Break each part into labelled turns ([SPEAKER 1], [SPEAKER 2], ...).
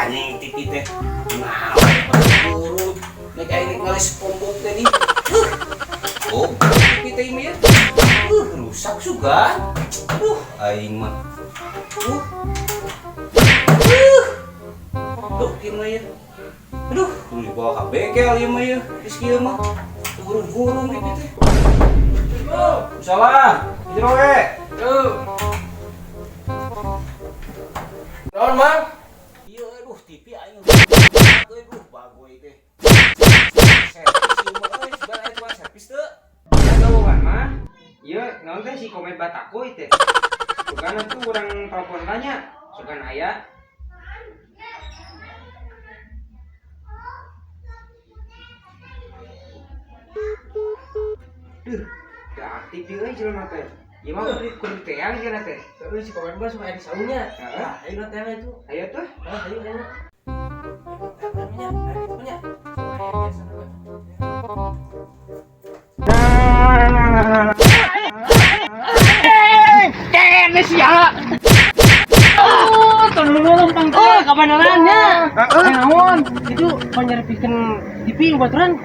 [SPEAKER 1] Anjing TV teh. Nah, guru nek aing ngalis SpongeBob tadi. Oh, TV teh ini ya. Rusak juga. Aing mah. Duh, kieu mah ya. Aduh, kudu dibawa ka bengkel ieu mah ya. Geus kieu mah. Gurung-gurung TV teh. Salah. Jero we.
[SPEAKER 2] Tuh. Naon, Mang?
[SPEAKER 1] Iya, aduh, TV aing rusak euy, duh, bagoy teh. Servis ieu mah euy, sugan aya tukang servis teu?
[SPEAKER 2] Ya gawongan mah. Ieu naon teh si Komet Batako teh. Sugan atuh urang telepon tanya. Sugan aya. Duh, teu aktif ieu euy jelema teh. Ieu mah kudu kudu teang cenah teh.
[SPEAKER 3] Terus si Komet mah suka di saungnya.
[SPEAKER 2] Heeh.
[SPEAKER 3] Nah, ayo teang itu.
[SPEAKER 2] Ayo tuh.
[SPEAKER 3] Ah, ayo ayo. Ayo, ayo, Oh, kapan-kapannya?
[SPEAKER 2] Heeh, naon?
[SPEAKER 3] Itu penyerpikan TV baturan.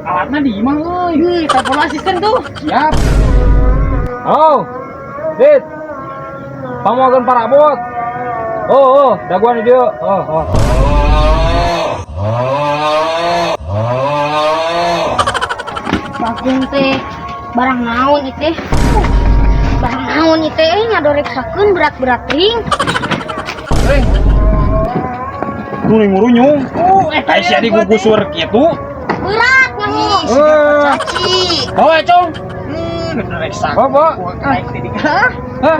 [SPEAKER 2] Alatna di imah euy.
[SPEAKER 3] Wih, telepon asisten tuh.
[SPEAKER 2] Siap. Oh, Dit. Pamogan parabot. Oh, oh, daguan di dieu. Oh, oh.
[SPEAKER 4] Bagong teh barang naon ieu teh? Barang naon ieu teh ngadoreksakeun berat-berat ring.
[SPEAKER 2] Kuring ngurunyung.
[SPEAKER 3] Oh, eta
[SPEAKER 2] Ai sia digugusur kitu.
[SPEAKER 4] Berat nyaho.
[SPEAKER 2] Eh,
[SPEAKER 4] Caci.
[SPEAKER 2] bawa cong. Bawa, bawa.
[SPEAKER 3] Naik tadi. Hah?
[SPEAKER 2] Hah?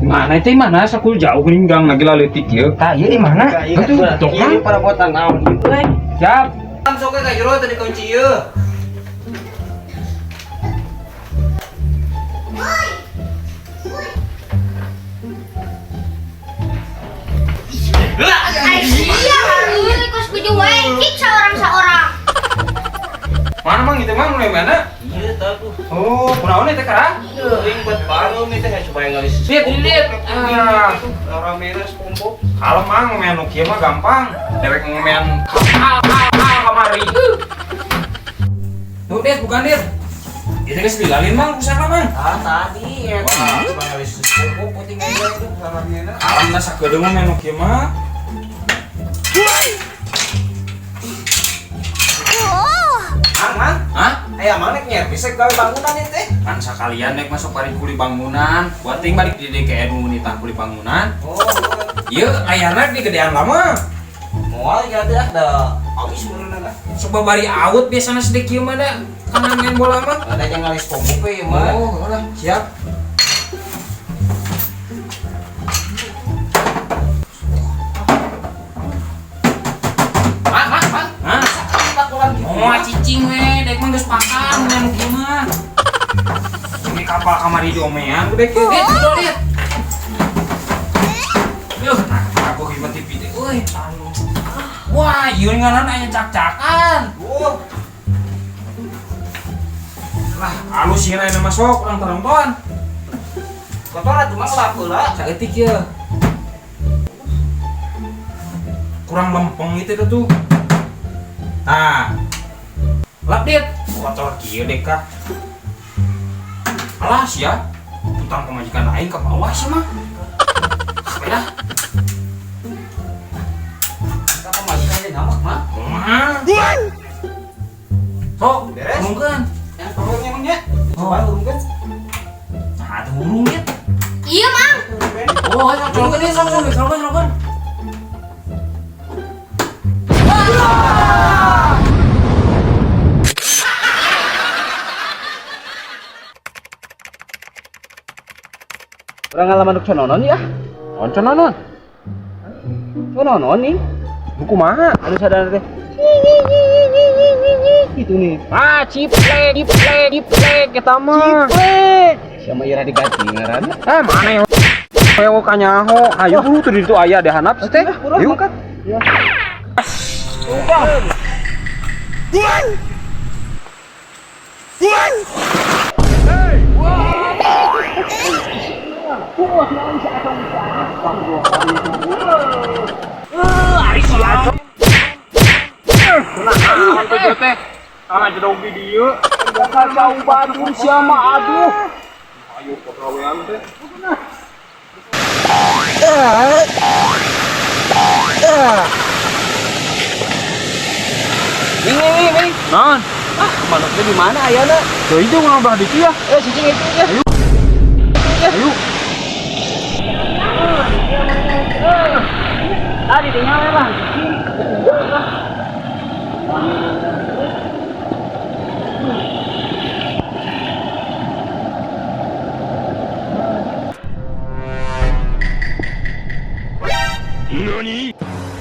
[SPEAKER 2] Mana itu mana sakul jauh ninggang lagi laleutik ieu. Tah ieu di mana? Atuh, tuh kan.
[SPEAKER 3] Perabotan naon ieu euy.
[SPEAKER 2] Siap.
[SPEAKER 1] Sok ka jero tadi kunci ieu.
[SPEAKER 4] Ai sia euy kos kuju wae cik saorang-saorang.
[SPEAKER 2] Mana mang itu mang mulai mana?
[SPEAKER 1] Iya, tah tuh.
[SPEAKER 2] Oh, kunaon eta kara?
[SPEAKER 1] Teuing buat baru nih teh supaya ngalis.
[SPEAKER 2] Lihat, lihat. Ah.
[SPEAKER 1] Ramena SpongeBob.
[SPEAKER 2] Kalau mang ngomean nu kieu mah gampang. Dewek ngomean kapal kamari. Tuh, Dit, bukan Dit. Itu geus dilalin mang usaha mang.
[SPEAKER 1] Ah, tadi ya. Supaya ngalis SpongeBob penting aja itu ramena.
[SPEAKER 2] Alam dah sakedeung mah nu kieu mah.
[SPEAKER 1] Mang, mang.
[SPEAKER 2] Hah?
[SPEAKER 1] Aya mang nek nyervis rek gawe bangunan ieu teh.
[SPEAKER 2] Kan sakalian nek masuk bari kuli bangunan. Buat ting balik di DKN nu nitah kuli bangunan.
[SPEAKER 1] Oh,
[SPEAKER 2] Ieu layarna di gedean lama.
[SPEAKER 1] moal ya teh da awis beureunan lah.
[SPEAKER 2] Coba bari out biasana sedek kieu mah da. Kana main bola mah.
[SPEAKER 1] Ada yang ngalis SpongeBob we ieu mah.
[SPEAKER 2] Oh, lah, siap.
[SPEAKER 1] Mang, mang, mang.
[SPEAKER 2] Hah?
[SPEAKER 1] Takulan gitu.
[SPEAKER 2] Oh, cicing we, dek mah geus pakan main kieu mah. Ini kapal kamari diomean udah kieu. Dit, udah lihat. Yuh, nah, aku gimana TV teh. Euy, wah, ieu ngaran aya cak-cakan.
[SPEAKER 1] Oh,
[SPEAKER 2] Lah, alus sih aya masuk urang taronton.
[SPEAKER 1] kotor atuh mah lap heula.
[SPEAKER 2] Saeutik ye. Kurang lempeng itu tuh. Nah. Lap dit. Kotor kieu deh kah. Alas ya. Utang pemajikan aing ke bawah sih mah. Apa ya?
[SPEAKER 1] Ka pamajikan teh ngamak mah.
[SPEAKER 2] Kumaha? Sok,
[SPEAKER 1] Beres?
[SPEAKER 2] hurungkeun.
[SPEAKER 1] Yang perutnya emang nya. Coba hurungkeun.
[SPEAKER 2] Nah, atuh hurung dit.
[SPEAKER 4] Iya, Mang.
[SPEAKER 2] Oh, sok colkeun ieu, sok sok colkeun colkeun.
[SPEAKER 1] Urang ngalaman nu cononon ya.
[SPEAKER 2] Naon cononon?
[SPEAKER 1] Cononon nih.
[SPEAKER 2] Nu kumaha?
[SPEAKER 1] Anu sadar teh. Gitu nih.
[SPEAKER 2] Ah, ciplek, ciplek, ciplek eta mah.
[SPEAKER 1] Ciplek. Sama ira diganti ngaranna.
[SPEAKER 2] Eh, mana yang Ayo kanyaho, ayo buru tuh di situ aya deh hanap teh.
[SPEAKER 1] Yuk.
[SPEAKER 2] Yuk. Kunaon teh teh? Tanah jedog di dieu. Kacau badur sia mah aduh. Ayo pagawean teh.
[SPEAKER 1] Ming, ming, ming, ming.
[SPEAKER 2] Naon?
[SPEAKER 1] Ah, manuknya di mana ayana?
[SPEAKER 2] Tuh itu ngabah di ya.
[SPEAKER 1] Eh, cicing itu ya.
[SPEAKER 2] Ayo. Ayo.
[SPEAKER 3] Tadi tinggal lah.
[SPEAKER 5] 何？